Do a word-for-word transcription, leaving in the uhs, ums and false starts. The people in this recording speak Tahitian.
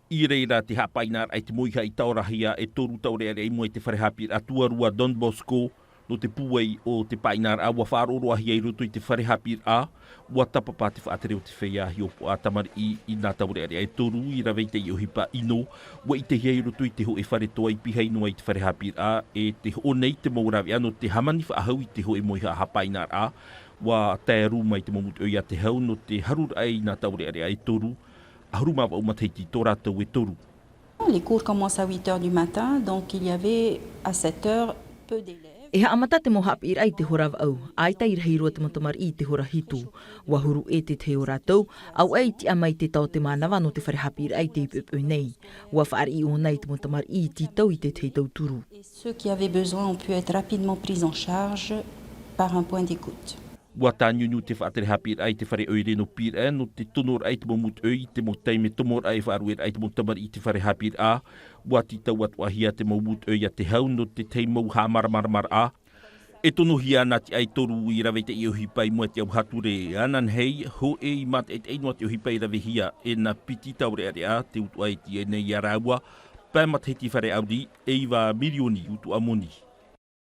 I reira te haʻapaʻinaʻaraʻa i te mōihaʻa i taorahia e toru taureʻareʻa i mua i te fare haʻapiʻiraʻa tuarua Don Bosco, nō te pūai o te paʻinaʻaraʻa ua faʻaroʻoroʻahia i roto i te fare haʻapiʻiraʻa. Ua tāpapa te faʻatere o te feiā hiʻopoʻa tamariʻi i nā taureʻareʻa e toru i rave i teie ʻohipa ʻino, ua ʻitehia i roto i te hōʻē fare toa i pihaʻi noa i te fare haʻapiʻiraʻa, e te hoʻo nei te mau raveʻa nō te hāmani faʻahou i te hōʻē mōihaʻa haʻapaʻinaʻaraʻa. Ua tae rū mai te mau mūtoʻi a te hau nō te haruraʻa i nā taureʻareʻa e toru, ʻahuru mā vaʻu matahiti tō rātou e toru. Les cours commencent à huit heures du matin, donc il y avait à sept heures peu d'élèves. E haʻamata te mau haʻapiʻiraʻa i te hora vaʻu, ʻaita i rahi roa te mau tamariʻi i te hora hitu. Ua huru ʻē te tahi o rātou, auaʻe i tiʻa mai te tao o te mānava nō te fare haʻapiʻiraʻa i te ipuipui nei. Ua faʻariʻi ʻōna i te mau tamariʻi i tītau i te tahi tauturu. Et ceux qui avaient besoin ont pu être rapidement pris en charge par un point d'écoute. Ua tāniuniu te faʻatere haʻapiʻiraʻa i te fare ʻoire nō Pīraʻe nō te tonoraʻa i te mau mūtoʻi i te mau taime tomoraʻa e faʻarueraʻa i te mau tamariʻi i te fare haʻapiʻiraʻa. Ua tītau atoʻahia te mau mūtoʻi a te hau nō te tahi mau haʻamāramaramaraʻa. E tonohia nā tiʻa e toru i rave i teie ʻohipa i mua i te ʻauhature, ananahi, hōʻē i mātaʻitaʻi noa te ʻohipa i ravehia e nā piti taureʻareʻa te utuʻa e tiʻa nei iā rāua, pae matahiti fare ʻauri, e iva mirioni utuʻa moni.